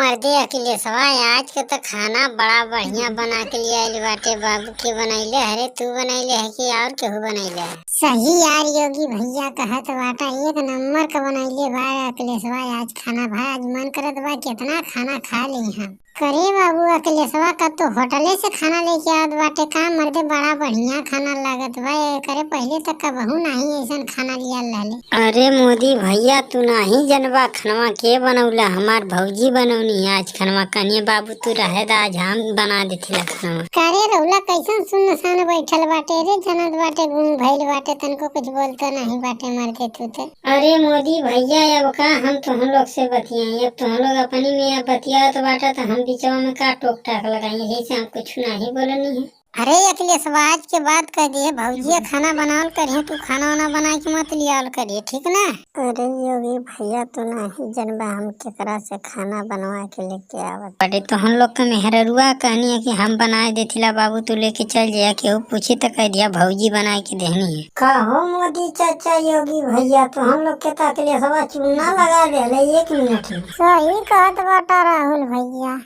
मर्दे अखिलेशवा, आज के तो खाना बड़ा बढ़िया बना के लिए आइल बाटे। बाबू के बनैले हरे, तू बनैले है कि और केहू बनैले है? सही यार योगी भैया कहत बाटा, एक नंबर का बनैले बा अखिलेशवा आज खाना। भाई आज मन करत बा कितना खाना खा ली हम। करे बाबू अखिलेशवा का तो होटले से खाना लेके आवत बाटे का मर्दे, बड़ा बढ़िया खाना लागत बा। करे पहले तक कबहू नहीं ऐसन खाना लिया रहले। अरे मोदी भैया तू नाही जनबा खनवा के बनौला, हमार भौजी बनौनी है आज खनवा। कनिए बाबू तू रहे दा, आज हम बना देथिला खनवा। करे रहुला कैसन सुनसान बैठल बाटे रे, जनत बाटे गुम भइल बाटे, तनको कुछ बोलतो नहीं बाटे मर्दे तू तो। अरे मोदी भैया अब का हम तुम लोग से बतियाई, अब तुम लोग अपनी में अब बतियात बाटा तो हम बिचवा में का टोक टाक लगाई, यही से हम कुछ नहीं बोलनी है। अरे अखिलेश आज के बाद कह दिए भौजी खाना बनावल करिए, तू खाना वाना बना के मत लियावल करिए, ठीक ना? अरे योगी भैया तू नहीं जनबा हम केकरा से खाना बनवा के लेके आवत। अरे तो हम लोग के मेहररुआ कहनी है कि हम बनाए देथिला बाबू तू लेके चल जाया, केहू पूछी तो कह दिया भौजी बनाए के देनी है। कहो मोदी चाचा योगी भैया तो हम लोग के तो अखिलेशवा चूना लगा देले एक मिनट में। सही कहत बाटा राहुल भैया।